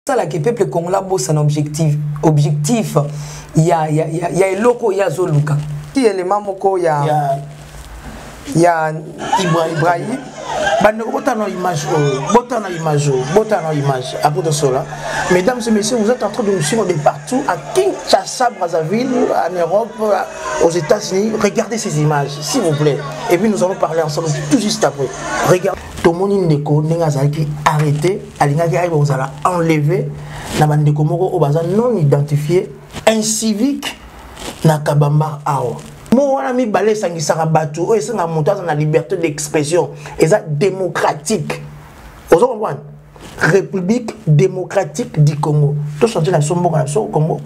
Sala que peuple congolais abosana objectif, objectif ya, ya, ya, ya eloko oyo azoluka. Ki élément moko ya, ya, ya Ibrahim. Ibrahim. Bandeko, botana image oyo, botana image oyo, botana image après de cela. Mesdames et messieurs, vous êtes en train de nous suivre de partout, à Kinshasa, Brazzaville, en Europe, aux États-Unis. Regardez ces images, s'il vous plaît. Et puis nous allons parler ensemble tout juste après. Regardez. Tomoni ndeko ndenge azalaki arrêté, alingaki ayeba kozala enlevé na bandeko moko oyo baza non identifié, incivique na Kabamba awa. Mo wana mibale esangisaka bato oyo esengaka moto aza na liberté d'expression, eza démocratique. Ozo comprendre? République démocratique du Congo. To changer na biso mboka na biso Congo.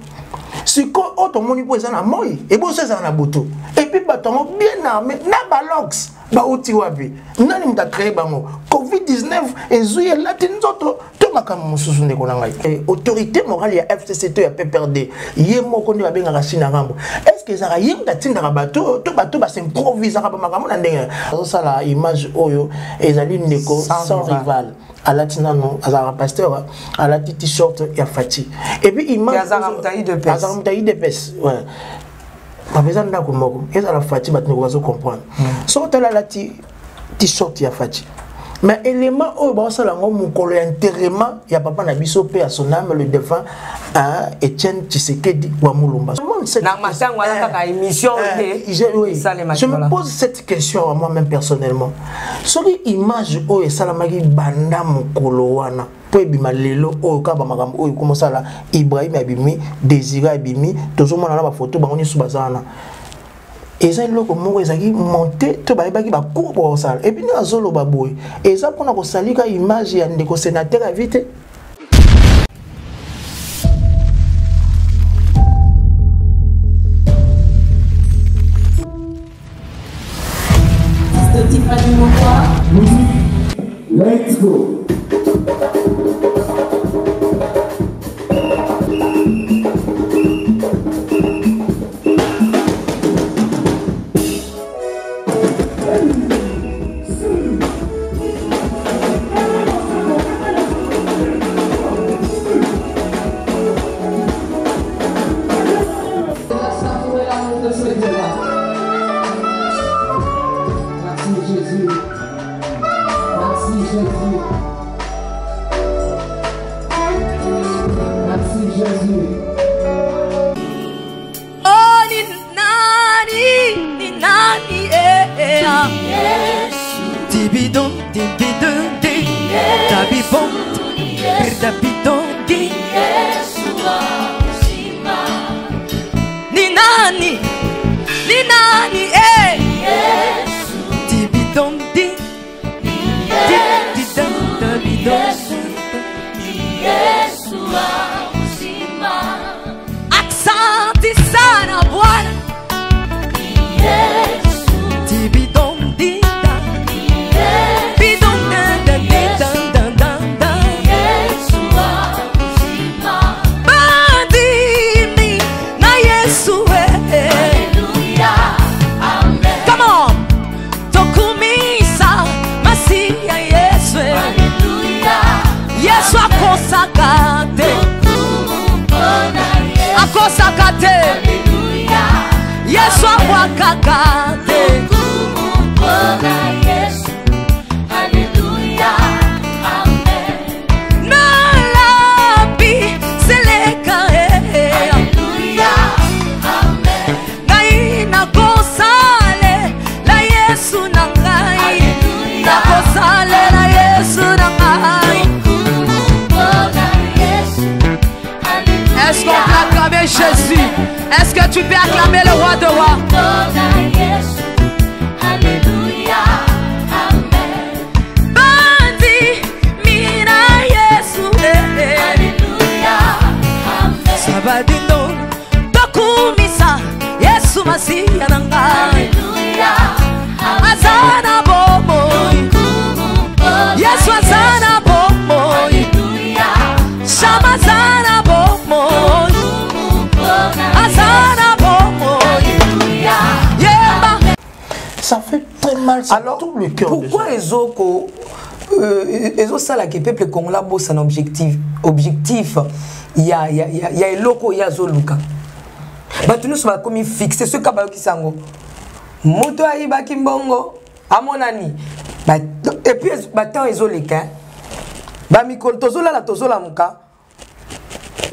Sikoyo oyo tomoni mpo eza na moi, eboso ezala na butu. Et puis bato yango bien armé na balox bauti wapi? Nani moto acree bango? Covid-19 ezwi elati nzoto to makambo mosusu ndeko na ngai. Autorité morale ya FCC to ya PPRD, ye moko nde babengaka China Rambo. Est-ce que ezalaka ye moto atindaka bato to bato basimprovisaka ba makambo na ndenge? Azosala image oyo ezali ndeko sans rival. Alati nano, azalaka pasteur, alati t-shirt ya Fatshi. Et puis image azalaka moto ya UDPS. Azalaka moto ya UDPS, ouais. Papa eza ndako moko, ezala Fatshi, bato ndeko bazo comprendre. Soki otala alati t-shirt ya Fatshi. Mais élément oyo baosala yango mokolo ya enterrement ya papa na biso pe ya son âme, le défunt, hein, Etienne Tshisekedi wa Mulumba. Na matango wana kaka émission te. Oui. Esalemaki, Je me voilà. pose cette question à moi-même personnellement. Soki image oyo esalamaki banda mokolo wana po ebima lelo oyo kaka ba makambo oyo ekomosala Ibrahim abimi, Désiré abimi, tozomona na ba photo bango nyonso baza wana. Eza eloko moko ezalaki monté to bayebaki ba cours pour kosala. Et puis nde azoloba boye, eza mpona kosalika image ya ndeko sénateur ya vite. Let's go. Est-ce que tu peux acclamer le roi de rois? Bandi, mina Yesu, eh, eh. Sabadino, tokumisa Yesu Masiya na ngai. Azana bomoi. Yesu azana bomoi. Shama azana bomoi. Azana bomoi. Yemba. Ça fait très mal, ça Alors, tout le cœur de pourquoi ça. Ezoko Ezosala ke peuple congolais abosana objectif, objectif ya eloko oyo azoluka. Bato nyonso bakomi fixe soki ka bayokisa yango, moto ayibaki mbongo amonani. Et puis batemps ezoleka, bamikolo tozolala, tozolamuka,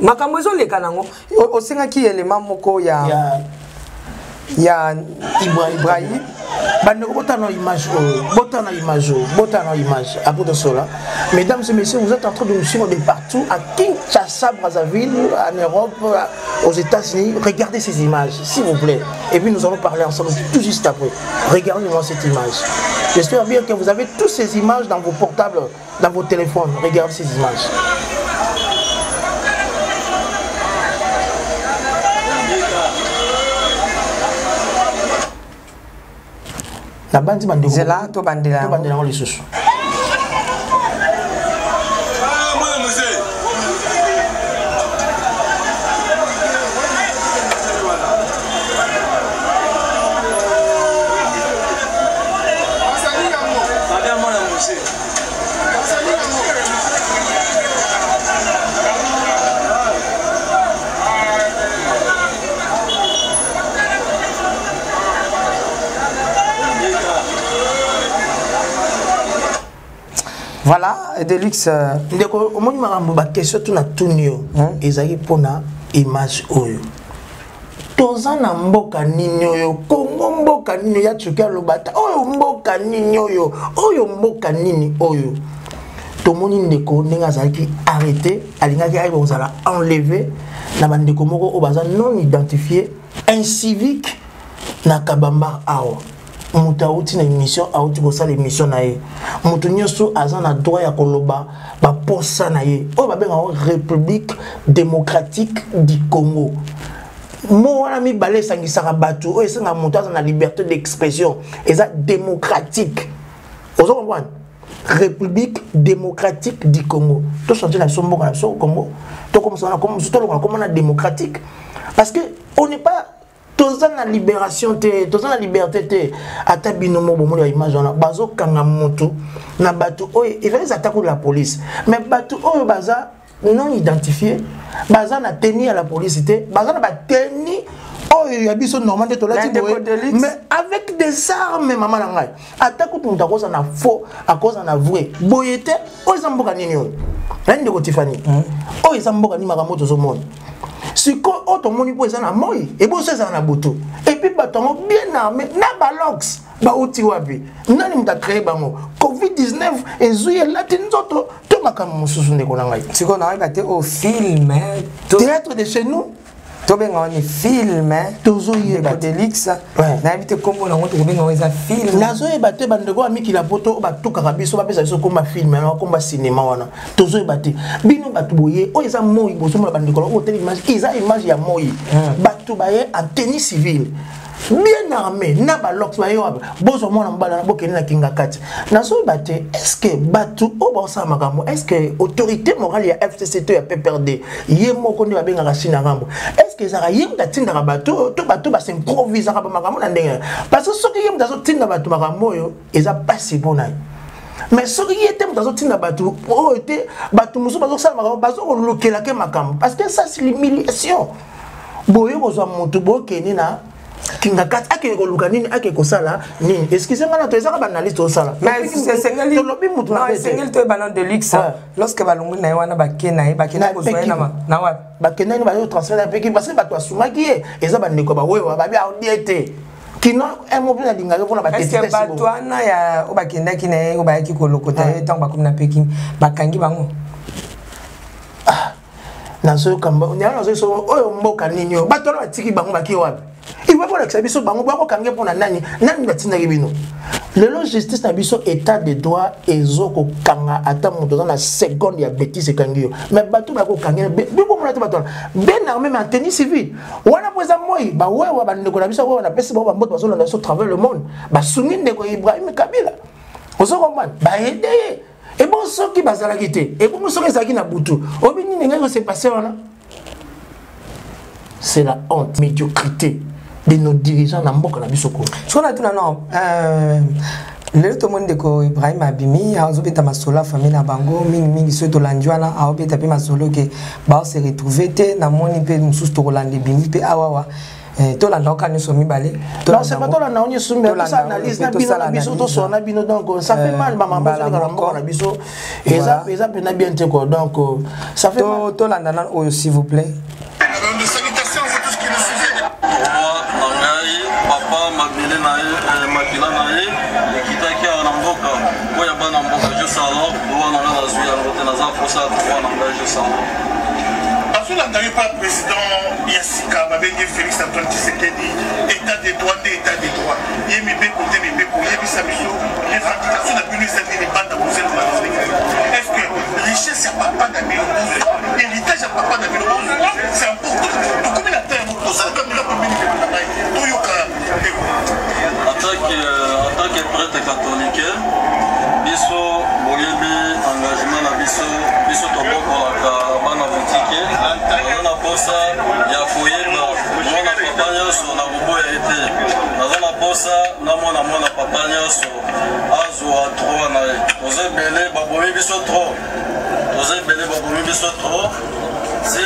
makambo ezoleka nango. Osengaki elema moko ya Ibrahim. Bandeko, botana image oyo, botana image oyo, botana image après de cela. Mesdames et messieurs, vous êtes en train de nous suivre de partout, à Kinshasa, Brazzaville, en Europe, aux États-Unis. Regardez ces images, s'il vous plaît, et puis nous allons parler ensemble tout juste après. Regardez-moi cette image. J'espère bien que vous avez toutes ces images dans vos portables, dans vos téléphones. Regardez ces images. Nabandi, bandeko. Nzela, tobandela. Tobandela yango lisusu. Voilà, Deluxe. Ndeko, omoni makambo, baquestion tuna tuni yo ezalaki mpona image oyo. Toza na mboka nini oyo? Kongo, mboka nini ya tuki aloba ta oyo? Mboka nini oyo? Oyo mboka nini oyo? Tomoni ndeko ndenge azalaki arrêté, alingaki ayeba kozala enlevé na bandeko moko oyo baza non identifié, incivique na Kabamba awa. Moto awuti na émission, awuti kosala émission na ye. Moto nyonso aza na droit ya koloba baposa na ye. Oyo babengaka République démocratique du Congo, mo wana mibale esangisaka bato, oyo esengaka moto aza na liberté d'expression, eza démocratique. Ozo comprendre? République démocratique du Congo. Tochange na biso mboka na biso Congo, tokomosana tolongola komona démocratique, parce que on n'est pas, toza na libération te, toza na liberté te. Ata bino mo bomoni ba image wana, bazokanga motu na bato oyo ezali ata la police, mais bato oyo baza non identifié, baza na tenue ya la police te, baza na batenue oyo ya biso normal nde tolati boye, mais avec des armes. Mama na ngai, ata kutu moto akoza na faux, akoza na vrai boye te. Oyo eza mboka nini oyo? Nani, ndeko Tifani, oyo eza mboka nini? Makambo tozomona sikoyo, oyo tomoni mpo eza na moi, eboso ezala na butu, et puis bato yango bien armé na balox, bauti wapi? Nani moto acréé bango? Covid-19 ezwi elati nzoto to makambo mosusu, ndeko na ngai? Sikoyo nayeba te oyo film. Théâtre de chez nous. Tobenga wani film. Tozoyeba. Delix, nayebi te nkombo nango tokobenga ngo eza film. Nazoyeba te. Bandeko ya mikili ya poto oyo batukaka biso, bapesa biso komba film wana, komba cinéma wana, tozoyeba te. Bino bato boye, oyo eza moi, bozomona bandeko oyo oteli image, eza image ya moi. Bato baye en tenue civile, bien armé na balox, baye wapi? Bozwa mwana mobali wana, bokende na kinga kati. Nazoyeba te, est ce que bato oyo baosala makambo, est ce que autorité morale ya FCC to ya PPRD ye moko nde babengaka Chine Rambo, est ce que ezalaka ye moto atindaka bato to bato basimprovisaka bamakambo na ndenge? Parce que soki ye moto azotinda bato, makambo oyo eza pasi mpo na ye. Mais soki ye te moto azotinda bato oyo te, bato mosusu bazosala makambo, bazokolukelake makambo, parce que ça, c'est l'humiliation. Boye kozwa motu, bokende na kinga kati, akende koluka nini? Akende kosala nini? Excuse nga na to, ezaka baanalyse tosala, tolobi mutu. Esengeli toyeba no, Delix, lorsque balongoli na ye wana, bake na ye, bakende kozwa ye na wapi? Bakendani, bazo transfert na peki, parce que bato asumaki ye eza bandeko bawewa, babi aodie te kino mo mpe nalingaki mpona. Bato wana ya oyo bakendaki na ye, oyo bayaki kolokota ye, ntango bakomi na Peking, bakangi bango? Nazoyoka yango, nazoyoka oyo mboka nini oyo? Bato wana batiki bango, baki wapi? Il faut bolakisa biso bango. Bakokange mpona nani? Nani batindaki bino? Lelo justice na biso, état de droit ezokokanga ata moto aza na seconde ya bétise, ekangi yo. Mais bato bakokange bibomona te, bato wana bien armé, mais en tenue civile wana, mpo eza moi bawewa. Bandeko na biso wewa, napesi bango bambote, bazolanda biso travers le monde, basungi ndeko Ibrahim Kabila. Ozo comprendre? Baede ye. Ebongo soki bazalaki te? Ebongo soki ezalaki na butu, oyebi nini ngai kose passe wana? C'est la honte, médiocrité de nos dirigeants na mboka na biso. Kongo. Soki natuna no. Lelo tomoni ndeko Ibrahim abimi, azobeta masolo ya famille na bango mingimingi. Soki tolandi wana, aobeta mpe masolo ke baose retrouve te. Namoni mpe mosusu tokolanda ebimi mpe awawa. Tolanda oka nyonso mibale. Non, c'est pas tolanda nyonso mibale, tosala analyse na bino, na biso tosala na bino. Donc ça fait mal, mama, bazoleka na mboka na biso, eza eza mpena bien te quoi. Donc ça fait mal. Tolanda nano oyo, s'il vous plaît. Salutations à vous tous qui nous suivez. Roi na ngai, papa, mabele na ye, makila na ye ekitaki awa na mboka oyo ya bana mboka. Jusqu'alors, droit na ngai nazwi yango te. Naza posa ya droit na ngai jusqu'alors. Azolanda yo pa président ya sika babengi Félix Antoine Tshisekedi. État de droit nde état de droit, ye mibeko nde mibeko. Oyebisa biso, revendication na bino eza nini? Banda kozelonga, est ce que richesse ya papa na bino bozwa, héritage ya papa na bino bozwa? C'est important, tokomi na terme, tozala kamera pembeni na ngai, toyoka ndeko. En tant que prêtre catholique, biso boyebi engagement na biso. Biso tobokolaka bana botike. Naza na posa ya koyeba mwana papa nyonso na koboya ye te. Naza na posa na mwana mwana papa nyonso azwa droit na ye. Toza ebele, babomi biso trop. Toza ebele, babomi biso trop. Si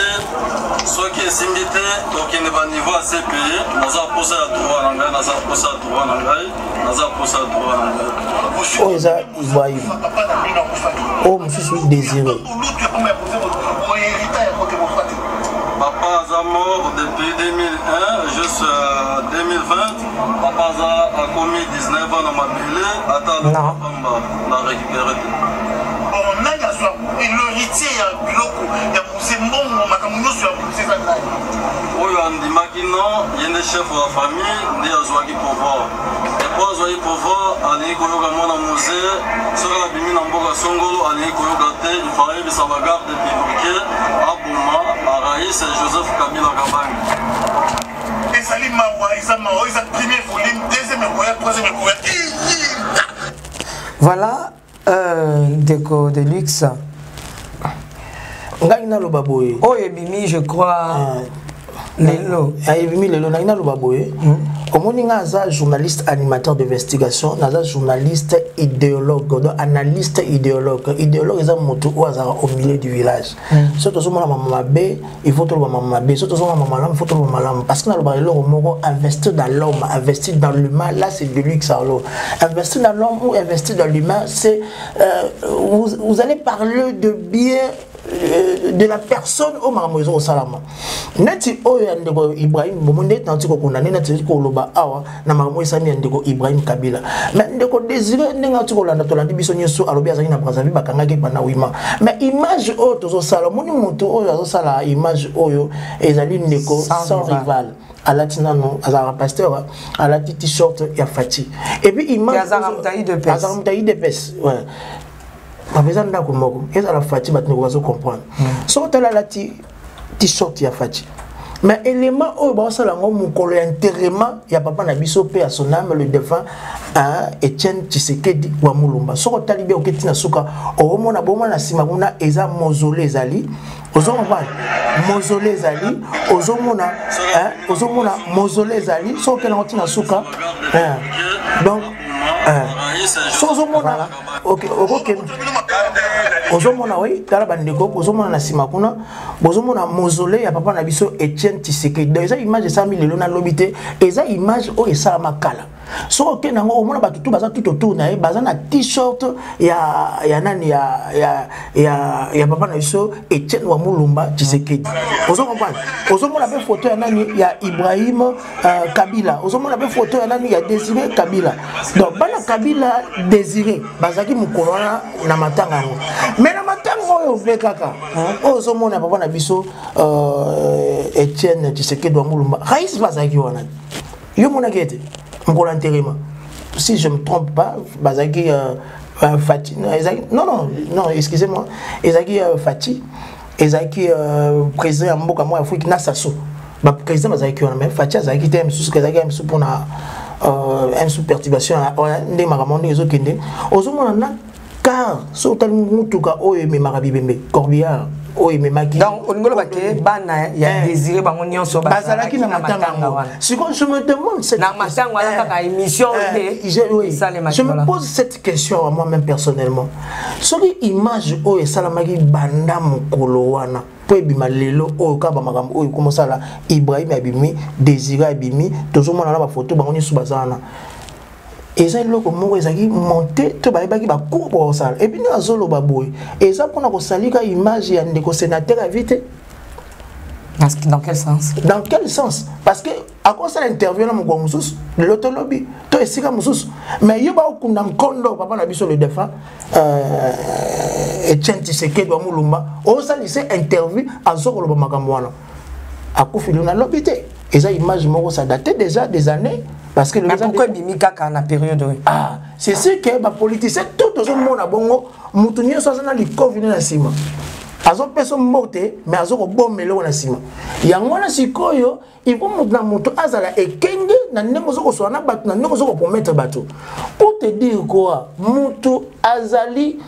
soki esimbi te, tokende baniveau ya CPI. Naza posa ya droit na ngai, naza posa ya droit na ngai, naza posa ya droit na ngai. Oyo eza Ibrahim, oyo mosusu Désiré. Papa aza mort depuis 2001 jusqu'à 2020. Papa aza akomi 19 ans na mabele, ata pamba na récupéré te. Bon, nani azwa l'héritier ya biloko ya Mzee, mbongo, makambo nyonso ya Mzee eza nani? Oyo andimaki non, ye nde chef ya famille, nde azwaki pouvoir. Epo azwaki pouvoir, alingi koyoka mwana Mzee soki abimi na mboka songolo, alingi koyoka te. Ifa ayebisa bagarde publique aboma arais Joseph Kabila Kabange. Ezali mawa, eza mawa. Eza premier volume, deuxième ekoya, troisième ekoya. Voilà, ndeko de luxe. Ngai naloba boye. Oyo ebimi, je crois, lelo. Ebimi lelo. Ngai naloba boye, omoni, ngai aza journaliste animateur d'investigation, naza journaliste idéologue, donc analyste idéologue. Idéologue eza moto oyo azalaka au milieu du village. So tozomona mama mabe, il faut toloba mama mabe. So tozomona mama malamu, il faut toloba malamu. Parce que nalobaka eloko moko: investir dans l'homme, investir dans l'humain, là c'est de luxe. Alors investir dans l'homme ou investir dans l'humain, c'est vous allez parler de bien de la personne oyo makambo eza kosalama. Neti oyo ya ndeko Ibrahim bomo, ndeti nauti kokunda, nde nati koloba awa na makambo esami ya ndeko Ibrahim Kabila. Mais ndeko Désiré, ndenge auti kolanda, tolandi biso nyonso, alobi azalaki na Brazzaville, bakangaki bana wima. Mais image oyo tozosala, omoni moto oyo azosala image oyo ezali ndeko Sans Rival. Alati nano, azalaka pasteur, alati t-shirt ya Fatshi. Et puis image azalaka moto ya UDPS. Azalaka moto ya UDPS, ouais. Eza ndako moko, ezala Fatshi, bato ndeko bazocomprendre. Soki otala, alati t-shirt ya Fatshi, mais élément oyo baosala yango mokolo ya enterrement ya papa na biso mpe ya son âme, le défunt Etienne Tshisekedi wa Mulumba. Soki otali bien, oketi na suka, oomona bomona na nsima kuna eza mausolée. Ezali, ozomona mausolée ezali, ozomona, ozomona mausolée ezali. Soki okende yango ntina suka, donc so ozomona, okokende, ozomona, oui, tala bandeko, ozomona na nsima kuna, bozomona mausolée ya papa na biso Etienne Tshisekedi. Donc eza image esalami lelo, nalobi te, eza image oyo esalama kala. Soki okende yango, omona bato tu baza tout autour na ye, baza na t-shirt ya nani, ya papa na biso Etienne wa Mulumba Tshisekedi. Ozo comprendre? Ozomona mpe photo ya nani, ya Ibrahim Kabila. Ozomona mpe photo ya nani, ya Désiré Kabila. Donc bana Kabila Désiré bazalaki mokolo wana na matanga yango. Mais na matanga oyo mpe kaka oyo ozomona papa na biso Etienne Tshisekedi wa Mulumba, rais bazalaki wana. Yo monaki ete mokolo ya enterrement, si je me trompe pas, bazalaki Fatshi, ezalaki, non, non, non, excusez-moi, ezalaki Fatshi, ezalaki président ya mboka moko ya Afrique na Sassou. Baprésident bazalaki wana, mais Fatshi azalaki te. Mosusu ezalaki ya mosusu mpona mosusu perturbation nde makambo ndenge ezokende. Ozomona na car, soki otali mutuka oyo ememaka bibembe, corbillard. oyo ememaki. Donc olingi oloba ke bana ya Désiré bango nyonso bazalaki na matanga yango. Sikoyo je me demande cette na matanga wana kaka émission nde esalemaki. Je me pose cette question à moi-même personnellement: soki image oyo esalamaki banda mokolo wana mpo ebima lelo oyo, kaka bamakambo oyo ekomosala, Ibrahim abimi, Désiré abimi, tozomona na bafoto bango nyonso baza wana, eza eloko moko ezalaki monté to bayebaki bacour po kosala? Et puis nde azoloba boye, eza mpona kosalika image ya ndeko sénateur ya vie te. Dans quel sens? Dans quel sens? Parce que akosala interview na mokolo mosusu, lelo tolobi to esika mosusu, mais yo baokunda nkondo papa na biso le défunt Etienne Tshisekedi wa Mulumba, osalisa interview, azokoloba makambo wana, akufi lelo nalobi te. Eza image moko, ça date déjà des années, parce que Mais pourquoi ebimi kaka na période oyo? Ah, c'est sûr que bapoliticien tout tozomona bongo, moto nyonso aza na likovi na nsima, azopesa mbote, mais azokobomba eloko na nsima. Yango wana sikoyo il faut moto na moto azala ekenge na ndenge ozokosola na bato, na ndenge ozokopromettre bato. Pour te dire quoi, moto azali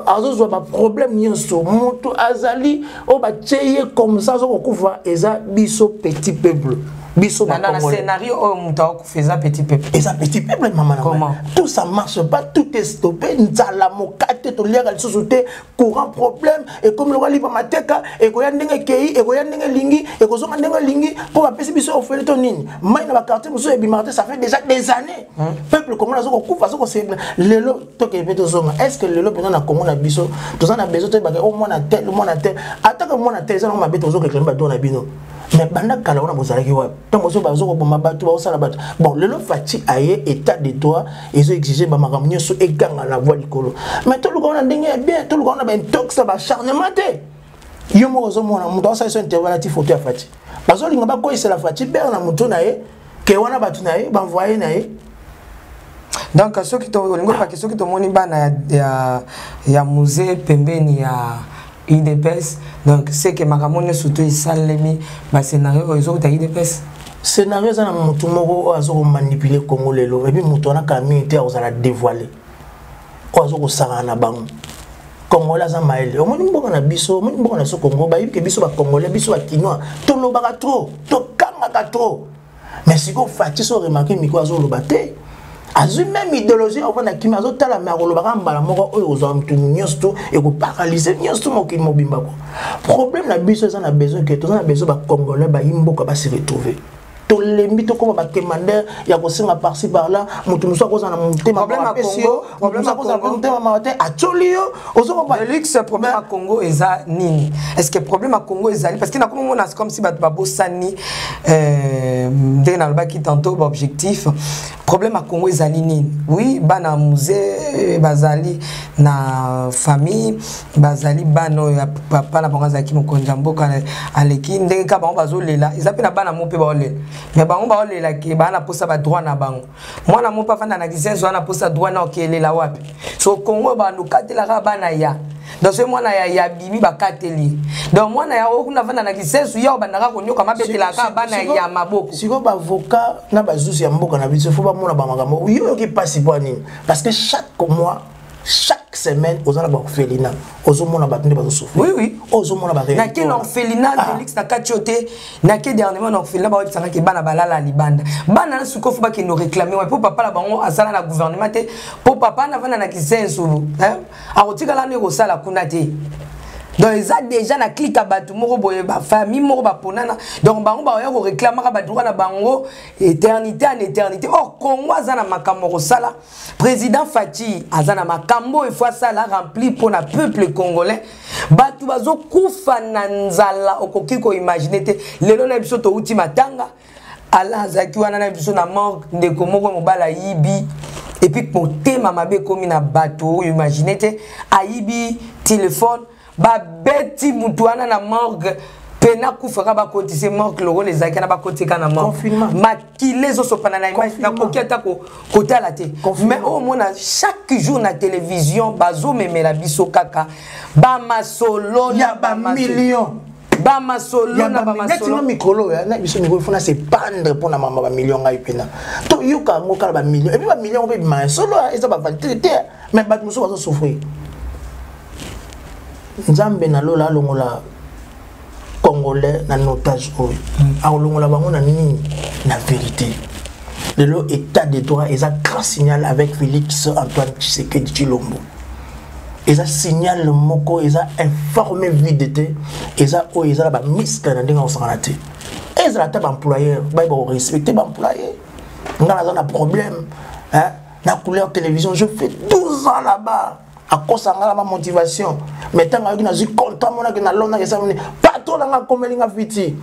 azozwa baproblème nyonso, moto azali oyo batie ye comme ça azokokufa, eza biso petit peuple, biso. Na scénario oyo, moto akokufa eza petit peuple? Eza petit peuple, mama na. Comment? Tout ça marche pas, tout est stoppé. Nzala, mokate toliaka lisusu te, courant problème, ekomi lokola lipa mateka, ekoya ndenge ekei, ekoya ndenge elingi, ekozonga ndenge elingi, mpo bapesi biso ofele to nini. Mai na baquartier mosusu ebimaka te, ça fait déjà des années. Peuple congolais azokokufa, azokosebla. Lelo tokende mpe tozonga, est ce que lelo mpenza na Congo na biso toza na besoin toyebaka o mwana tel, mwana tel, ataka mwana tel? Eza nango mabe, tozoréclame badroit na bino, mais banda kala wana bozalaki wapi ntango ozo bazokoboma bato, baosala bato? Bon, lelo Fatshi aye, état de droit ezo exige bamakambo nyonso eganga na voie likolo, mais toluka wana ndenge ya bien, toluka wana baintox na baacharnement te. Yo moko ozomona moto asala so interview, alati photo ya Fatshi, bazolinga bakoyisela Fatshi bere na moto na ye ke wana bato na ye baenvoye na ye. Donc soki olingi olobaki, soki tomoni bana ya musée pembeni ya UDPS, donc c'est que makambo nyonso to esalemi, bascénario oyo ezokota UDPS? Scénario eza na motu moko oyo azokomanipuler Congo lelo, et puis moto wana kala mingi te akozala dévoilé, oyo azokosakana na bango. Congolais aza mayele. Omoni mboka na biso, omoni mboka na biso Congo, bayebi ke biso bacongolais, biso bakinois, tolobaka trop, tokangaka trop. Mais sikoyo Fatshi, so remarque, miko azoloba te, azwi même idéologie, ovanda kimi, azotala, me akolobaka mbala moko oyo kozwa motu nyonso to ekoparalyse nyonso to mokili mobimba. Ko problème na biso eza na besoin ke toza na besoin bacongolais bayi mboka base retrouver. Tolembi tokóma baquémandeur ya kosenga par-ci par-là. Moto mosusu akozala na motema, apesi yo, moto akozala mpe motema mawa te, atioli yo. Ozolux, problème ya Congo eza nini? Est ce que problème ya Congo ezali parce que nakomi omona comme si bato babosani ndenge nalobaki tantôt baobjectif? Problème ya Congo ezali nini? Oui, bana Mzee bazali na famille, bazali bana oyo papa na bango azalaki mokonzi ya mboka aleki. Ndenge kaka bango bazolela, eza mpe na bana mo mpe baolela, mais bango baolelaki baa na mposa badroit na bango. Mwana mo mpe afanda na kisenso wana, mposa droit na okelela wapi? So Congo bando katelaka bana ya, donc soki mwana ya bimi, bakateli. Donc mwana ya oyo kuna afanda na kisensu, ya obandaka konyoka, mabetelaka bana ya maboko. Sikoyo baavocat na bazuzi ya mboka na biso, fo bamona bamakambo yo oyoki mpasi mpo ya nini? Parce que chaque mois, chaque semaine, oza na baorphelinat, ozomona bato nde bazosouffrir. Ozomona. Nake na orphelinat, Félix, na kati yo te. Nake dernièrement na orphelinat, bayebisangaki bana balala libanda. Bana na sikoyo fo bakende réclamer wa mpo papa na bango azala na gouvernement te, mpo papa navanda na kisensulu, akotikala nde kosala kuna te. Donc eza déjà na clique ya bato moko boye, bafamille moko baponana, donc bango baoya koréclamaka badroit na bango éternité en éternité. Or Congo aza na makambo kosala. Président Fatshi aza na makambo oyo efo asala, rempli mpona peuple congolais. Bato bazokufa na nzala, okoki koimagine te. Lelo na biso touti matanga, ala azalaki wana na biso na morgue, ndeko moko mobali ayibi, et puis motema mabe ekomi na bato oyo, imagine te, ayibi telefone, babeti mutu wana na morgue pena akufaka, bakotise morgue lokola ezalaki na bakotika na morgue, makila ezosopana na image, nakoki ata kotala te. Mais oyo omona chaque jour na télévision, bazomemela biso kaka bamasolo ya bamillion. Bamasolo na bamasolo. Mikolo na biso, mikolo fona se pendre mpona mama bamillion. Ngai mpena toyoka yango kaka bamillion, et puis bamillion mpe ebimaka solo, eza bavanité te, mais bato mosusu bazosouffrir. Nzambe na lola alongola Congolais na notage oyo. Akolongola bango na nini? Na vérité. Lelo état de droit eza grand signal avec Félix Antoine Tshisekedi Tshilombo. Eza signal moko eza informé vide te, eza oyo eza na ba muscle na ndenge akosangana te. Ezala ata ba employeur, bayeba ko respecter ba employé. Nga naza na problème, hein, na couleur télévision, je fais 12 ans là-bas. Akosa nga na ba motivation, mais ntango ayoki nazwi contrat monaki na londres esala nini, patron na nga akomeli nga fiti.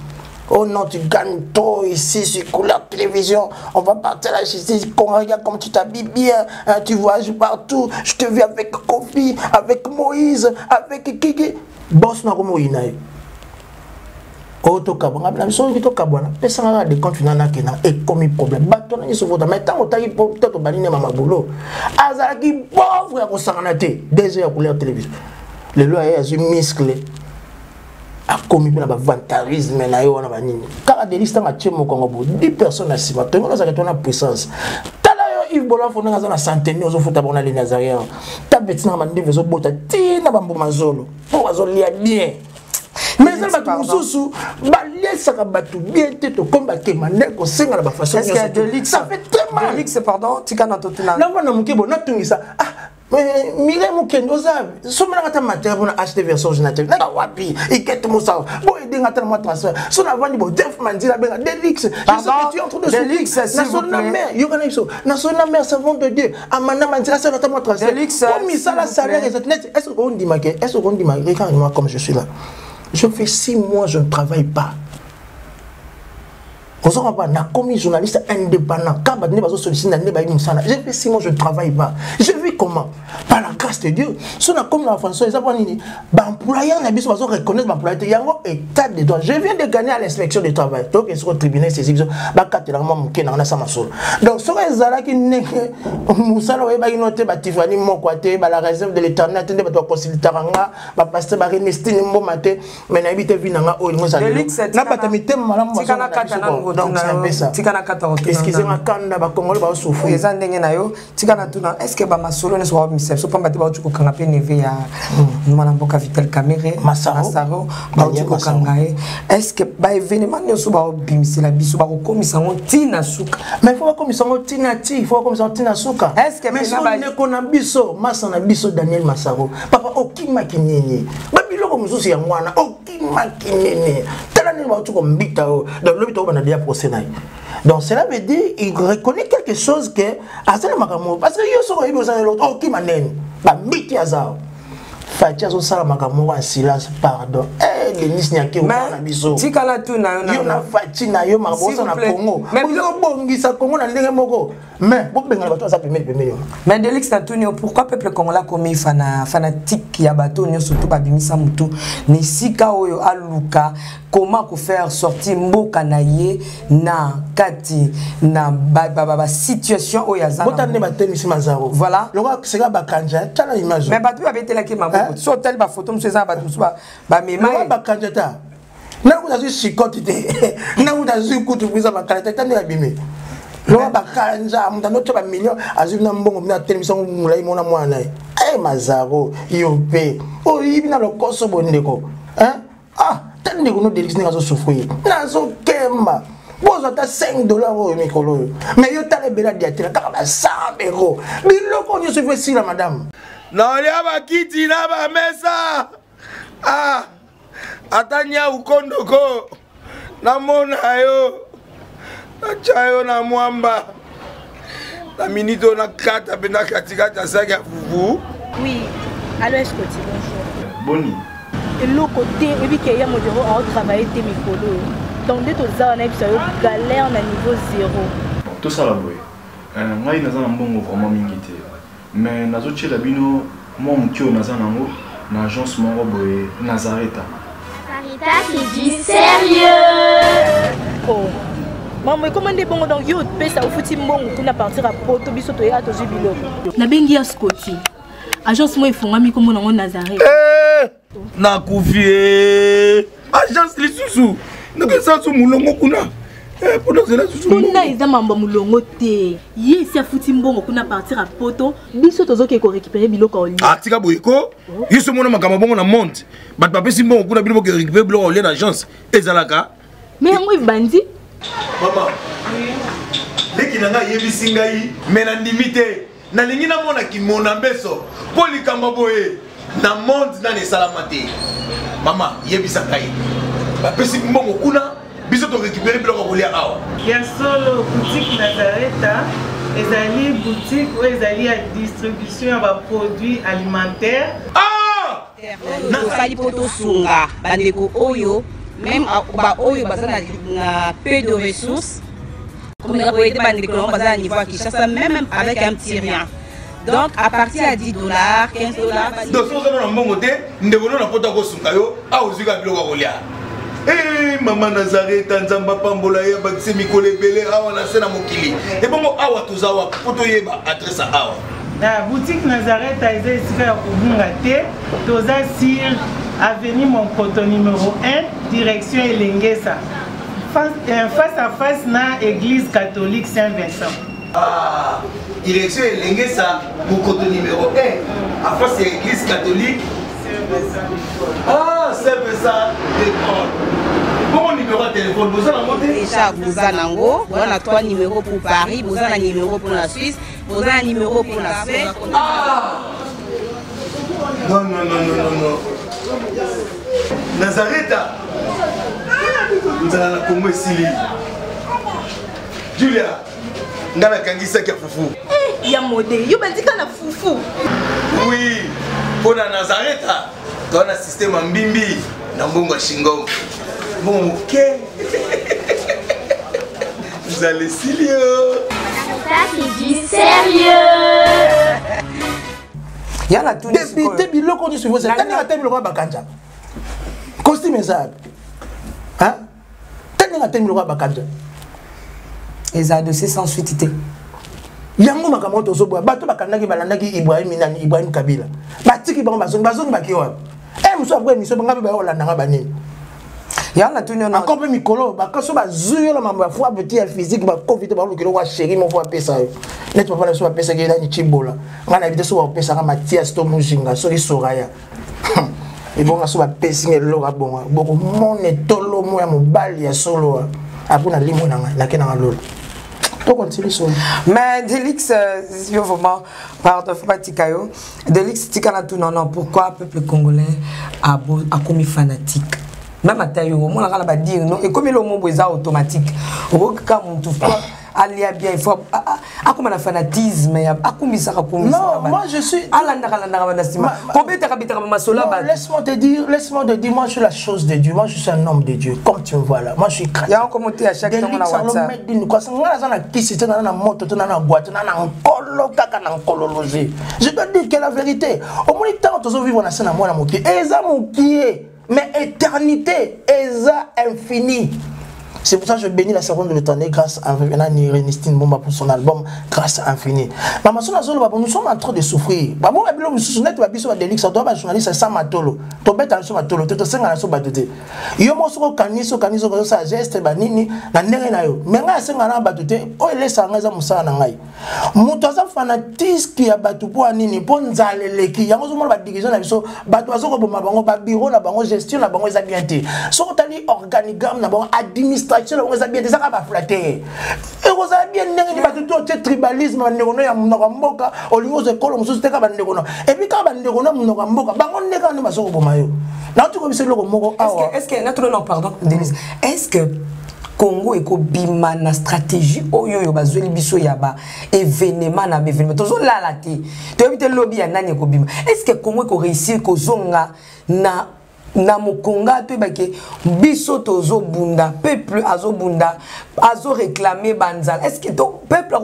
Oh non, tu gagnes trop ici sur couleur télévision. On va partir à la justice. Regarde comme tu t'habilles bien. Hein, tu voyages partout. Je te vis avec Kofi, avec Moïse, avec Kiki. Boss na komo inaye. Oh, tokabwana na biso oyoki tokabwana pesanga kaka decompte final nakenda ekomi problème bato na nyonso vota mais ntango otaki to tobandi ne mama boulot azalaki pauvre ya kosangana te DG ya couleur télévision lelo aye azwi muscle akomi mpe na bavantarisme na ye wana banini kaka delis ntango atie mokongo bo 10 personnes na nsima tongo nazalaki to na puissance tala yo Yves Bolafo ndenge aza na centenaire ozofuta bango na le Nazarien tabeti nanga mandevu ezobota ntina bambuma zolo mpo bazolia bien mais eza bato mosusu baliesaka bato bien te tokomi bakema nde kosenga na bafaçon ça fait très mal. Delix, pardon, tika na totuna navanda moke bo natungisa. Ah, Mireille Mokende oza somelaka ata matériel mpona acheter version ordinateur naka wapi ikete mosala bo edenga ata na mwa transfert so navandi bo Def Mandila abenga Delix. Nasoli na mare yoka na biso nasoli na mare savon de Dieu Amanda Mandila asala ata mwa transfert po misala salaire eza neti. Est ce que ondimake, est ce que ondimake? Regarde-moi comme je suis là, je fais 6 mois je ne travaille pas. Ozo comprendre, nakomi journaliste indépendant. Quand bato nde bazosollicite na nde bayebi mosala. J'ai fait 6 mois je ne travaille pas. Je vis comment? Par la grâce de Dieu. So nakomi na François eza mpo nini? Baemployeur na biso bazo reconnaître baemployeur te. Yango état de droit. Je viens de gagner à l'inspection du travail. Donc esiko tribunal saisi biso bakatelaka mwa moke nanga nasala masolo. Donc soki ezalaki ndenge mosala oyebaki no te batifani moko te bala réserve de l'éternel te nde bato baconsultaka nga bapasteur barenestine mboma te mais nayebi te vi na nga oyo elingo ezala na bato ya mitema malamu. Excuse nga kanda bakongole baosouffrir. Eza ndenge na yo. Tika na tuna, est ce que bamasolo nyonso babimisa biso pamba te bauti kokanga mpe neve ya mwana mboka Vital Kamerhe Masaro, bauti kokanga ye, est ce que baévénement nyonso baobimisela biso bakokomisa yango ntina suka? Mais faut bakomisa yango ntina ti faut bakomisa yango ntina suka. Est ce que mais so ndeko na biso masa na biso Daniel Masaro, papa okimaki nini? Babiloko mosusu yango wana okimaki nini? Tala ndenge bauti kombita oyo. Donc lobi tokobanda deya procès na ye. Donc cela veut dire il reconnaît quelque chose que azala makambo parce que yo soki oyebi osala eloko okima nini bambiti aza Fatshi azosala makambo moko en silence. Pardon, eh, Denis Nyake na biso. Tikala tuna yo na Fatshi na yo makambo osala na Congo ozobongisa Congo na ndenge moko mais bobengana bato aza pembeni pembeni wana. Mais Delix, natuni yo, pourquoi peuple congolais akomi fanatique ya bato nyonso to babimisa motu na esika oyo aluka comment kofaire sortir mboka na ye na kati na basituation oyo aza? Bota nde batelemisi Mazaro. Voilà. Lokola seka bakanja tala image. Mais bato oyo babetelaki maboko, so otali bafoto mosusu eza na bato mosusu bamema. Lokola bakanja ta nakuta azwi chicote te, nakuta azwi kutu kuza bakala te ta nde abimi lokola bakanja moto andotya bamillion azwi na mbongo bino atelemisa ngo molai mona mwana na ye. E Mazaro yo mpe oyibi na lokoso bondeko. Ah, tala ndeko no Delix ndenge azosouffrir nazokemba bozwa ata 5 dollar oyo mikolo oyo mais yo tala ebele adiatela kaka ba 100 euro biloko nyonso ifo esila madame. Naolia bakiti na bamesa, ah, ata nyau kondoko namona yo natya yo na mwamba na minute oyo nakata mpe na katikati ya saki ya fufu. Oui, allo Escoti, bonjour. Boni? Eloko te, oyebi ke ya modero aotravaille te mikolo oyo. Donc nde toza wana yebisa yo galère na niveau zéro. Bon, tosala boye. Ngai naza na mbongo vraiment mingi te mais nazotiela bino mwa moke oyo naza nango na agence moko boye Nazareta. Sarita, c'est du sérieux. Oh. Mambo ekoma nde bongo donc yo opesa ofuti mbongo kuna partir ya poto biso toyaka tozwi biloko. Nabengi ya Scoti. Agence moko efungwami kombo nango Nazareth. Eh, nakufi e agence lisusu ndenge esasu molongo kuna. Eh, kuna eza mambo ya molongo te ye esi afuti mbongo kuna partir ya poto biso tozokee korécupere biloko ya olia ah, tika boye ko oh. yo so omona makambo bongo na monde bato bapesi mbongo kuna bino boke récupere biloko ya olia na agence ezalaka me yango ebandi mama leki na ngai ayebisi ngai me nandimi te nalingi namona kimona mbeso mpo likambo boye na monde nani esalama te mama yebisa ngai bapesi mbongo kuna biso torécupere biloko ya kolia awa ya solo boutique nazareta ezali boutique oyo ezali ya distribution ya baproduit alimentaire ah! tosali mpo tosunga bandeko oyo meme baoyo baza na peu de ressources komeka koyede bandeko nango baza na niveau ya kinshasa meme avec un petit rien donc à partir ya 10 dollars 15 dollars donc soki oza na mbongo te ndeko no na poto akosunga yo awa ozwi kaka biloko ya kolia Hey, eh, mama nazareta nzambe apambola ye abakisi mikolo ebele awa na se na mokili ebongo awa toza wapi mpo toyeba adresse ya awa Na boutique Nazareth eza esika ya kobunga te. Toza sur avenue Monkoto numéro 1, direction Elengesa. Face, euh, face à face na église catholique Saint-Vincent. Ah, direction Elengesa, Monkoto numéro 1, à face ya église catholique Saint-Vincent. Ah, Saint-Vincent de Paul. Bongo numéro ya téléphone, boza nango te? Déjà boza nango, boza na 3 numéros pour Paris, boza na numéro pour la Suisse, boza na numéro pour la Suède. Ah! Non, non, non, non, non, non. Nazareta. Nzala na Congo esili. Julia, nga nakangi saki ya fufu. Eh, ya mode, yo bandika na fufu. Oui, mpo na Nazareta, toa na système ya mbimbi na mbongo ya shingom. Mbongo moke. Nzala esili yo. Ça, c'est du sérieux. Ya na tuni député biloko nyonso ifo tani ata biloko ya bakanja costume eza wapi tani ata biloko ya bakanja eza dossier sans suite te yango makambo oyo tozoboya bato bakandaki balandaki ibrahim nani ibrahim kabila batiki bango bazongi bazongi bake wapi e mosusu après émission nga mpe baye kolanda nga banini yango natuni yo encore mpe mikolo bakaso bazwi yo na mambo ya frappe ti ya physique bakofi te balukela okwa chéri moko apesa yo neti papa na biso bapesaki ye nani cibola ngai nayebi te so bakopesaka matias to mujinga soki soraya ebonga so bapesi nga eloko abonga bokomona etolomo ya mobali ya solo apres nalimwe na ngai nake nanga lola tokontinue solo mais delix euh, yo vraiment pardon faut batika yo delix tika na tuna non pourquoi peuple congolais akomi fanatique même ata yo omonaka na badire no ekomi eloko moko eza automatique okoki kaka motu alia bien il faut akoma na fanatisme ya akumisaka kumisaaalandaka landaka banda nsima kobetaka betaka bamasolo ya bato laisse-moi te dire laisse-moi te dire moi je suis la chose de Dieu moi je suis un homme de Dieu comme tu me vois là moi je suis chrétien yango komo te à chaque ntongo na WhatsApp nga naza na kisi te naza na moto te naza na gwa te naza na nkolo kaka na nkolologie je dois dire que la vérité omoni ntango tozovivre na se na mwana mokie eza mokie mais éternité eza infini C'est pour ça que je bénis la servante de l'éternel grâce à Renestine Momba pour son album Grâce infinie. Maman, nous sommes en train de souffrir. Maman, ba journaliste sans matolo. Tobeta biso matolo te, tosenga na biso bato te. Yo moko soki okanisi okanisi okozosala geste banini na ndenge na yo. Mais ngai asenga na bato te, oyo elesaka ngai eza mosala na ngai. Moto aza fanatisque ya bato mpo ya nini? Mpo nzala eleki. Yango ozomona ba dirigeant na biso, bato bazo koboma bango, ba bureau na bango, gestion na bango eza bien te. Soki otali organigramme na bango, administration na bango eza bien te, eza kaka ba flatteur. Ekozala bien ndenge nini bato to otie tribalisme bandeko no ya monoko ya mboka, olingi ozwa ekolo mosusu te kaka bandeko no. Et puis kaka bandeko no ya monoko ya mboka, bango nde kaka nde bazo koboma yo. Nauti koyebisa eloko moko awa. Est-ce que, est-ce que, non, pardon, Denise, est-ce que Congo ekobima na stratégie oyo oyo bazweli biso ya ba événement na ba événement tozolala te toyebi te lobi ya nani ekobima est ce que Congo ekoréussir kozonga na na mokonga toyeba ke biso tozobunda peuple azobunda azoreklame banzala est ce que to peuple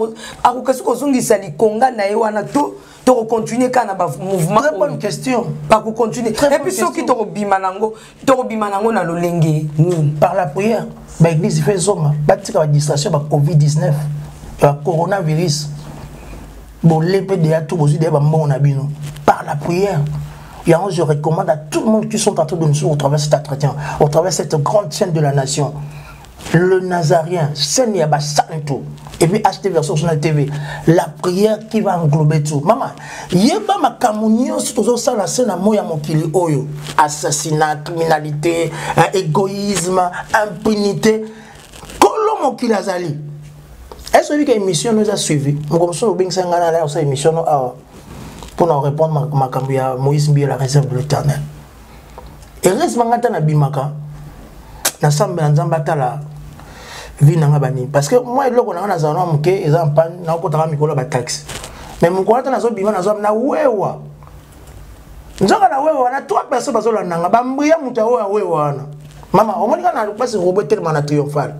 akokasi kozongisa likonga na ye wana to tokocontinue kaka na bamouvement Très bonne question. Bakocontinue. Et puis soki tokobima nango, tokobima nango na lolenge nini? Par la prière, ba église fait zonga, batika ba distraction ba Covid-19, ba coronavirus. Bolepe deya tout bozwi deya ba mbongo na bino. Par la prière. Yango, je recommande à tout le monde qui sont en train de nous suivre au travers cet entretien, au travers cette grande chaîne de la nation. Le Nazarien, scène ya basantu et puis HT version nationale TV, la prière qui va englober tout. Maman, yeba makambo nyonso tozosala se na moi ya mokili oyo, assassinat, criminalité, égoïsme, impunité, kolo mokili azali. Est-ce que émission nous a suivi? Mokolo mosusu obengisa ngai na osala émission no awa mpona répondre makambo ya Moïse Mbiye, la réserve de l'Éternel. Heureusement nga ata nabimaka nasambela Nzambe atala vie na nga banini, parce que moi eloko na nga nazala na moke eza mpani, nakokotaka mikolo ya bataxi, mais mokolo ata nazobima nazwa na wewa, nzoka na wewa wana trois personnes bazolanda nga, bambriya moto ya oyo awewa wana. Mama, omoni kaka na place robot etelema na Triomphal,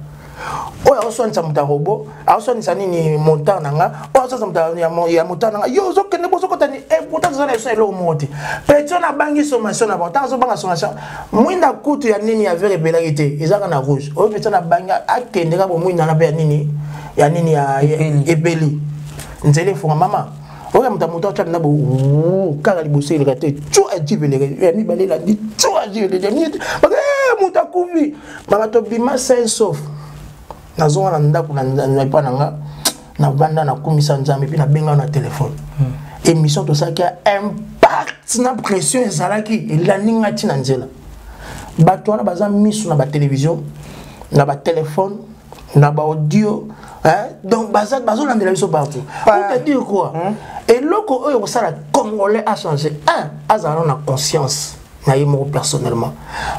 oyo aoswanisa moto ya robot, aoswanisa nini montant na nga, oyo aoswanisa moto ya montant na nga, yo ozokende bozokota ni pourtant toza na biso eloko moko te. Petit oyo nabangi sommation na bango, ntango azobanga sommation, mwinda kutu ya nini ya vert epelaki te, ezaka na rouge. Oyo petit oyo nabangi akende kaka bomwinda na mpe ya nini ya nini ya epeli, nzela efunga. Mama, oyo moto ya moto atya na bo kaka liboso eleka te, tu ajive eleka ya mibale elandi, tu ajive eleka moto akufi. Mama, tobima sain sauf, nazonga na ndako na epa na nga, navanda, nakumisa Nzambe, mpe nabenga na telefone. Émission tosalaki ya impact na pression ezalaki elandi nga ntina nzela. Bato wana baza miso na batelevizio, na batelefone, na baaudio, hein? Donc bazolandela biso partout. Pour te dire quoi, eloko oyo kosala Congolais a changé, un azala na conscience na ye moko personnellement,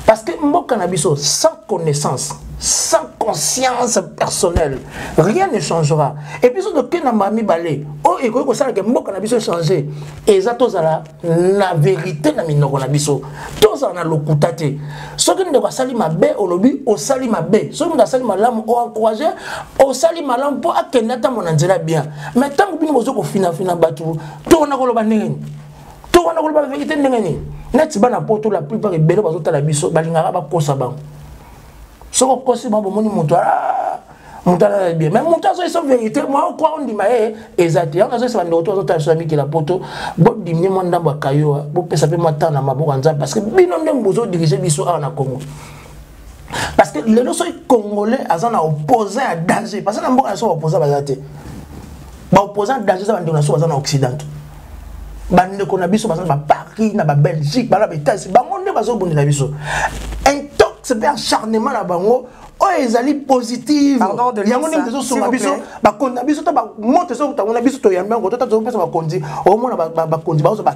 parce que mboka na biso sans connaissance, sans conscience personnelle, rien ne changera. Et puis soki tokende na mbala mibale, oyo ekoki kosalaka mboka na biso echanger eza tozala na vérité na minoko na biso, tozala na lokuta te. Soki ndeko asali mabe, olobi osali mabe. Soki moto asali malamu, oencourage osali malamu mpo akende atambola na nzela bien. Mais ntango bino bozo kofinafina bato, tokona koloba ndenge nini? Tokona koloba vérité ndenge nini? Neti bana Poto, la plupart ebele bazotala biso, balingaka bakosa bango. Soki okosi bango, bomoni moto, moto alala bien, mais moto azoyesa vérité, mwa okwa ondima ye eza te. Yango nazoyesa bandeko to azotala biso ya mikila Poto, bodimine mwa ndambo ya kayoa, bopesa mpe mwa temps na maboko ya Nzambe, parce que bino nde bozodirige biso awa na Congo. Parce que lelo soki Congolais aza na opposant ya danger, parce que na mboka na biso baopposant baza te. Baopposant danger eza bandeko na biso baza na Occident, bandeko na biso baza na baparis, na babelgique, bana baétats, bango nde bazobundela biso. Intox mpe acharnement na bango oyo ezali positive, yango nde ezosunga biso. Bakonzi na biso to moto ezokutango na biso, toyambi yango, tota tozopesa bakonzi, omona bakonzi bazozwa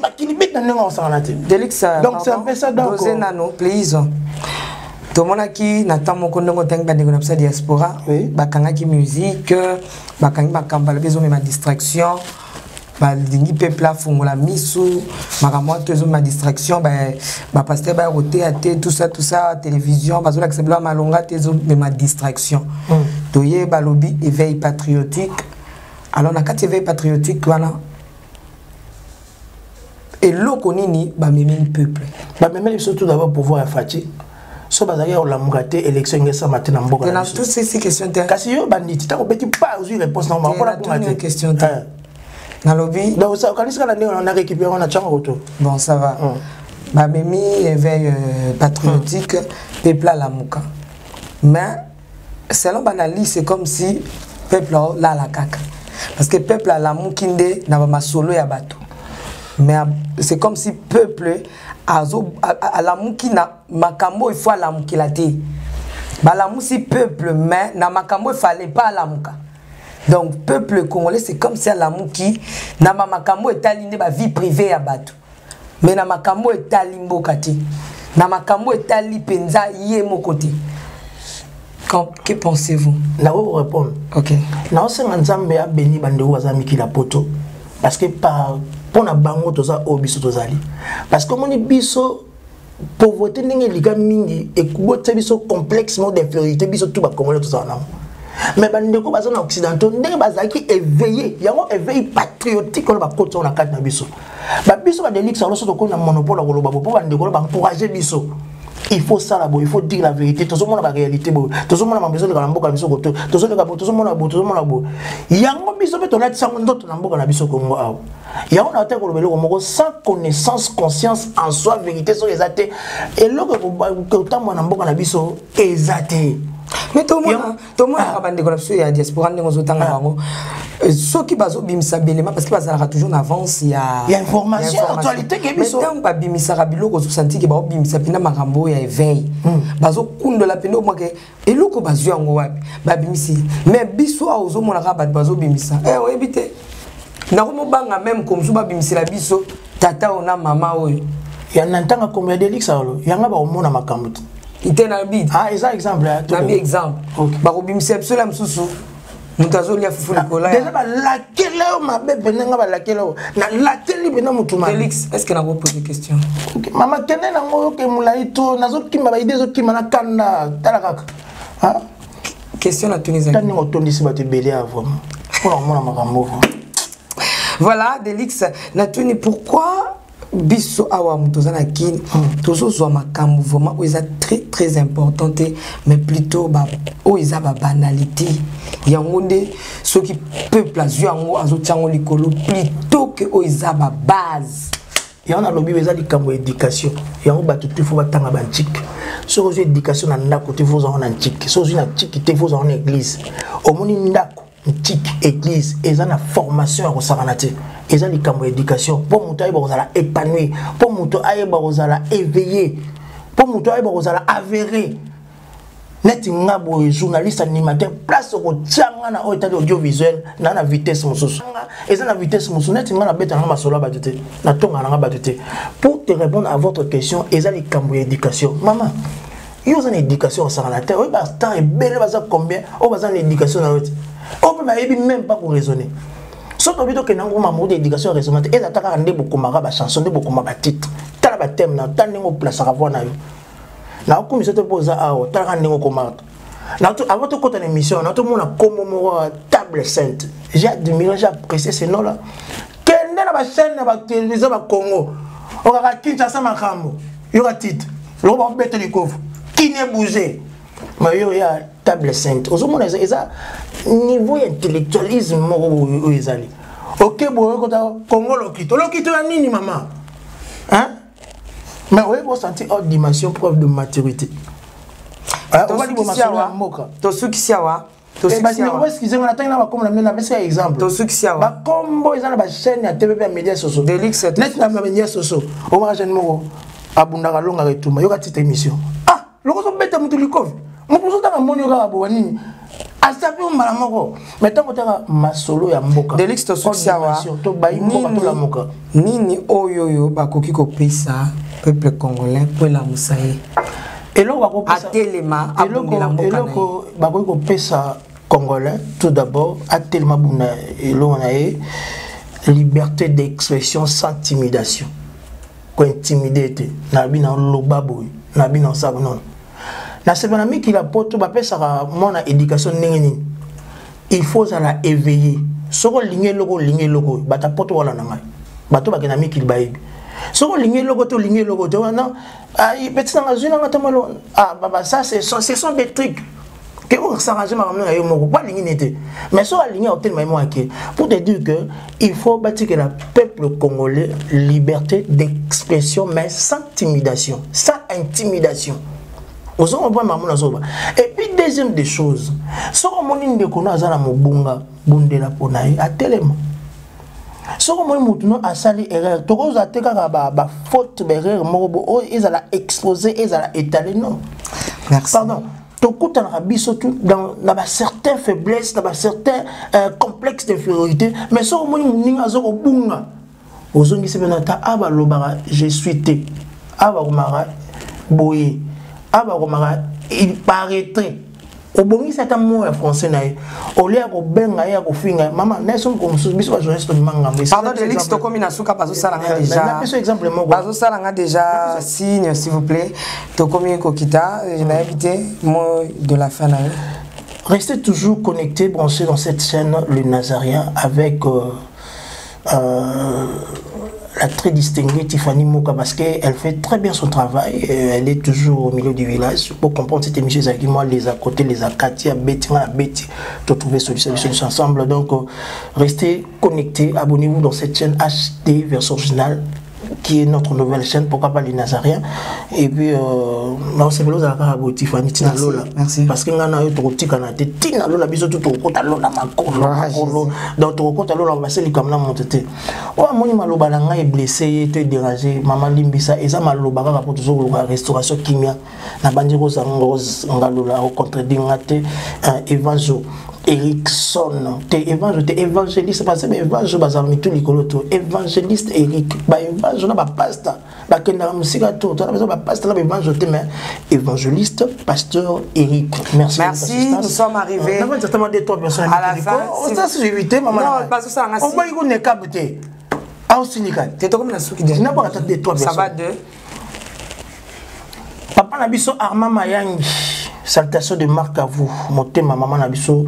bakilibit na ndenge osangana te. Donc c'est un peu ça. Donc dose nano, please. Tomonaki na ntango moko ndenge otangi bandeko na biso ya diaspora, bakangaki musique, bakangi makambo, balobi ezomema distraction, balingi peuple afongola misu, makambo wana to ezomema distraction, bapasteur baya koteya te, tout ça, tout ça, télévision bazolakisa bilo ya malonga te, ezomema distraction. Toye balobi éveil patriotique. Alors na kati éveil patriotique wana, eloko nini bamemeli peuple? Bamemeli biso tout d'abord pouvoir ya Fatshi. So bazalaki ya kolamuka te, élection enge esama te na mboka. Kasi yo banditi, ntango obeti pa ozwi réponse na mpona bonga te. Question te, nalobi. Donc okanisi kaka ndenge na récupéré na ntango koto. Bon, ça va. Bamemi éveil patriotique, peuple alamuka, mais selon baanalyse, c'est comme si peuple aolala kaka, parce que peuple alamuki nde na bamasolo ya bato, mais c'est comme si peuple alamuki na makambo il faut alamukila te. Balamusi peuple, mais na makambo il fallait pas alamuka. Donc peuple congolais, c'est comme si alamuki na bamakambo etali nde bavie privée ya bato, mais na makambo etali mboka te, na makambo etali mpenza ye moko te. Que pensez-vous? Nakoki korépondre. Ok. Naosenga Nzambe abeni bandeko baza mikili ya Poto, parce que par mpo na bango toza oyo biso tozali, parce que omoni biso pauvreté ndenge elika mingi, ebotia biso complexe moko d'infériorité. Biso tu bacongolais tozala nango, mais bandeko baza na occidentaux, ndenge bazalaki éveillé, yango éveil patriotique wana bakoti yango na kati na biso. Babiso badelix yango, so tokomi na monopole ya koloba bo mpo bandeko wana baencourage biso. Il faut sala boye, il faut dire la vérité. Tozomona baréalité boye, tozomona mambo ezoleka na mboka na biso koto, tozoleka boye, tozomona boye, tozomona boye. Yango biso mpe tolatisa yango ndoto na mboka na biso Kongo awa. Yango na te koloba eloko moko sans connaissance, conscience en soi, vérité soki eza te, eloko ekotambola na mboka na biso eza te. Mais tomona, tomonaka bandeko na biso ya diaspora ndenge ozotanga bango, soki bazobimisa belema, parce que bazalaka toujours na avance ya ya information, actualité ke biso. Ntango babimisaka biloko, ozosanti ke baobimisa mpena makambo oyo ya éveil, bazokundola mpena omwake eloko bazwi yango wapi babimisi. Mais biso awa ozomonaka bato bazobimisa, oyebi te, nakomobanga même komosu babimisela biso tata oyo na mama oyo. Ya na ntanga kombo ya Delix alo yanga bakomona makambo te. Te, nalobi. Ah, eza exemple. Nabi exemple, bakobimisa biso la mosusu moto azolia fufu likolo. Deja balakela yo mabe pene, nga balakela yo, nalakeli pene motu. Félix, est ce que nakopose question? Mama, kende nango, oke molai to nazokima baide, ezokima na kanda, tala kaka. Question natuni ezali ndenge otondisi bato ebele ya vraiment mpona komona makambo vraiment. Voilà, Delix, natuni pourquoi biso awa moto oza na Kini, tozozwa makambo vraiment oyo eza très très important te, mais plutôt oyo eza babanalité. Yango nde soki peuple azwi yango, azotia yango likolo plutôt ke oyo eza babase. Yango nalobi, eza likambo ya éducation. Yango bato te, faut batanga bantike. Soki ozwi éducation na ndako te, faut ozango na ntike. Soki ozwi na ntike te, faut ozango na église. Omoni, ndako, ntike, église eza na formation ya kosakana te. Eza likambo ya éducation mpo moto ayeba kozala épanoui, mpo moto ayeba kozala éveillé, mpo moto ayeba kozala avéré. Neti nga boye, journaliste animateur, place okotia nga na oyo etali audiovisuel na vitesse mosusu, eza na vitesse mosusu. Neti nga nabeta nanga masolo ya bato te, natonga nanga bato te. Pour te répondre à votre question, eza likambo ya éducation. Mama, yo oza na éducation osakana te. Oyo bastar ebele baza combien oyo baza na éducation na yo te, oyo mpe bayebi même pas koraisonner? So tobi tokende yango mambo de éducation ya raisonnement te, eza ta kaka nde bokomaka bachanson, nde bokoma batitre. Tala bathème na yo, tala ndenge oplasaka voix na yo. Nakokumisa te mpo oza awa. Talaka ndenge okomaka. Avant tokɔta na émission, natomona kombo moko ya Table Sainte. J'ai admiré, j'ai apprécié ce nom là. Kende na bachaîne na batélévision bacongo, okaka Kinshasa makambo, yoka titre loko bakobeta likofu, kini ebouge. Ma yo ya Table Sainte, ozomona eza niveau ya intellectualisme moko oyo ezali. Oke boye, okota Congo lokito lokito ya nini, mama, hein? Mais oyebi, osentir haute dimension, preuve de maturité. Tosukisi awa. Excuse nga, natangi na bakombo na mino, napesaka exemple. Tosukisi awa. Bakombo eza na bachaîne ya TV mpe ya média sociaux. Neti na média sociaux, omaka chaîne moko abundaka, alongaka etumba. Yoka titre émission: ah, loko ozobeta motu likofi, moto mosusu otanga moni yo kaka bowa nini, asapi yo mbala moko. Mais ntango otaka masolo ya mboka. Delix, tosukisi awa. Tobayi mboka, tolamuka. Nini oyo bakoki kopesa peuple congolais mpo elamusa ye? Eloko atelema, abundela mboka na ye. Eloko bakoki kopesa congolais, tout d'abord atelema, bunda eloko na ye: liberté d'expression sans intimidation. Kointimide te, nabi na loba boye, nabi na osala nono. Na nsima na mikili ya poto, bapesaka mwana éducation ndenge nini? Il faut ozala éveillé. Soki olingi eloko, olingi eloko oyo, bato ya poto wana na ngai, bato bakenda mikili bayebi. Soki olingi eloko te, olingi eloko te wana, petit nanga zwi nanga tamalo. Ah baba, ça ce sont des trucs ke osarrange makambo na yo moko po alingi ne te. Mais soki alingi, akotelema ye moko ake. Pour te dire que il faut batikela peuple congolais liberté d'expression, mais sans intimidation, sans intimidation. Ozo comprendre makambo nazoba? Et puis deuxième des choses, soki omoni ndeko no aza na mobunga, bundela mpo na ye atelema. Soki omoni motu no asali erreur, tokozwa te kaka bafaute, baerreur moko bo oyo ezala exposé, ezala étalé, non. Merci. Pardon, tokutanaka biso tout dans na bacertain faiblesse, na bacertain complexe d'infériorité. Mais soki omoni moninga aza kobunga, ozongisi mpena ata a balobaka je suis te, a bakomaka boye, a bakomaka il paraîtrait, obongisi ata mot ya français na ye olie ya kobenga ye ya kofinga ye. Mama, na so mokolo mosusu biso bajournaliste tobima ngambo. Pardon, Delix, tokomi na suka. Bazosala nga déjà, napeso exemple moko. Bazosala nga déjà signe, s'il vous plaît, tokomi kokita. Nayebi te, mot de la fin na yo. Restez toujours connectés, branchés dans cette chaîne, le Nazaréen, avec. La très distinguée Tiffany Moka parce qu'elle fait très bien son travail. Elle est toujours au milieu du village. Pour comprendre cette émission, c'est moi les à côté, les à Katia, Betty, Betty, pour trouver solution, solution ensemble. Donc, restez connectés, abonnez-vous dans cette chaîne HD version originale qui est notre nouvelle chaîne, pourquoi pas les Nazaréens. Et puis, euh, Tiffany, Tina Lola. Merci. Parce que nous avons Tina Lola, biso tout tokota lola makolo makolo. Donc tokota lola baseli comme na monte te. Oyo amoni maloba na ngai eblesse ye to edérange mama limbisa eza maloba kaka mpo tozokoluka restauration kimia nabandi kozanga ngalola ocontredire nga te evanzo Erickson te evange te évangéliste parce que baevange bazala mitu likolo to évangéliste Eric baevange na bapasta bakendaka mosika to tona besoin bapasta na baevange te mais évangéliste pasteur Eric merci merci nous sommes arrivés euh, certainement deux trois personnes à la fin ça c'est évité maman non parce que ça on va y nekab te aosilika te tokomi na suki nabwaka ata deux trois personnes ça va deux papa na biso Armand Mayangi salutation de marque à vous motema maman na biso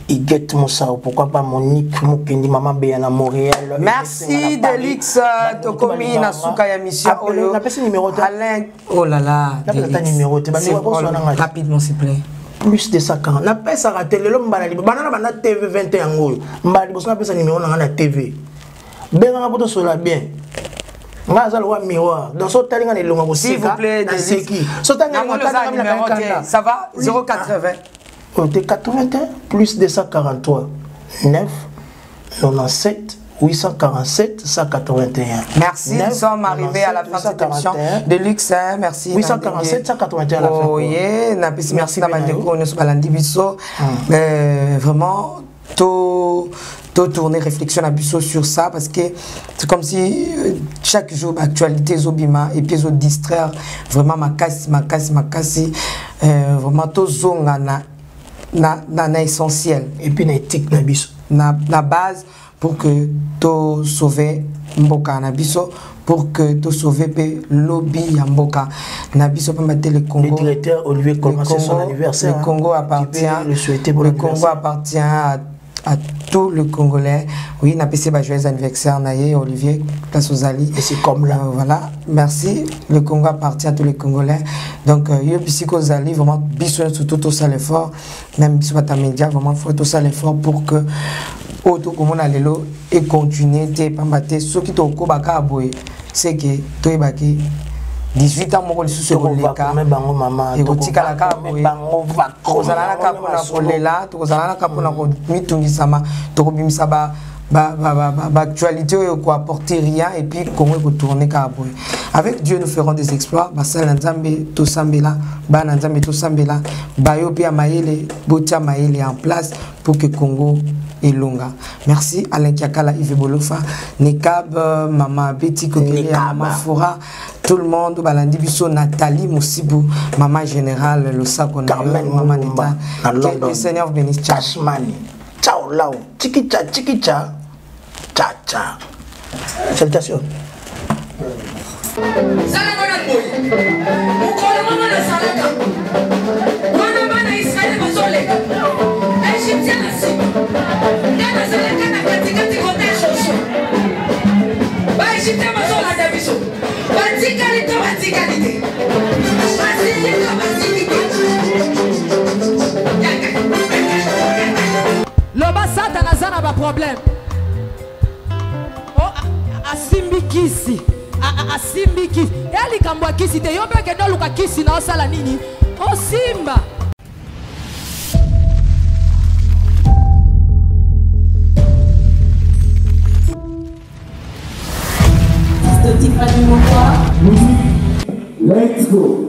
Iguette Moussao pourquoi pas Monique Mukendi maman Béa na Montréal merci Delix tokomi na suka ya mission oyo napesi numéro te Alain oh là là napesa numéro te bandeko boswana ngai rapidement s'il plaît plus de 140 napesaka te lelo mbala liboso banda na banda tv 21 yango oyo mbala liboso napesa numéro na ngai na tv bengaka mpo tosolola bien nga aza lokola miroir donc so otali nga na elonga koseka naseki so otali nga ça va 080 oyo te 81 plus 243 9 97 847 181. Merci, 9, nous sommes arrivés à la fin de cette émission de luxe. Hein, merci. 847 181 à la fin. Oh, yeah. Merci, merci Bandeko, nous sommes biso. Vraiment, to to tourner réflexion na biso sur ça parce que c'est comme si euh, chaque jour actualité ezobima et puis distraire vraiment makasi makasi makasi euh, vraiment tozonga na na, na, na essentiel et puis na éthique na biso na, na base pour que to sauver mboka na biso pour que to sauver pe lobby ya mboka na biso pamba te le Congo le directeur Olivier Coleman c'est son anniversaire le Congo appartient le souhaiter bon le Congo appartient à à tout le Congolais. Oui, napesi ba joyeux anniversaire na ye Olivier place ozali. Et c'est comme là. Euh, voilà, merci. Le Congo appartient à tous les Congolais. Donc euh, yo bisiko ozali vraiment biso surtout tout ça l'effort, même biso bata média vraiment faut tout ça l'effort pour que oyo tokomona lelo econtinue te pamba te soki tokoba kaka boye c'est que toyebaki 18 ans moko lisusu ekoleka ekotikala kaka boye tokozala na kaka mpona kolela tokozala na kaka mpona komitungisama tokobimisa ba baactualité oyo ekoapporte rien et puis congo ekotourne kaka boye avec dieu nous ferons des exploits basali na nzambe tosambela bana nzambe tosambela bayo mpe ya mayele botia mayele en place pour que congo elonga merci alain kiakala ive bolofa nekab euh, mama betty kokele mama fora tout le monde balandi biso nathalie musibu mama générale losako na yo mama neta que le seigneur vous bénisse ciao Cashman. Ciao lao chikicha chikicha cha cha salutations Sala wana boye mokolo moko nasalaka wana bana israele bazoleka egyptien na nsima nga nazalaka na katikati kote ya josue baegyptien bazolanda biso batikali to batikali te basili to basili te loba satana aza na baproblème oh, asimbi kisi asimbi kisi ya likambo ya kisi te yo mpe kende oluka kisi na osala nini osimba Let's go.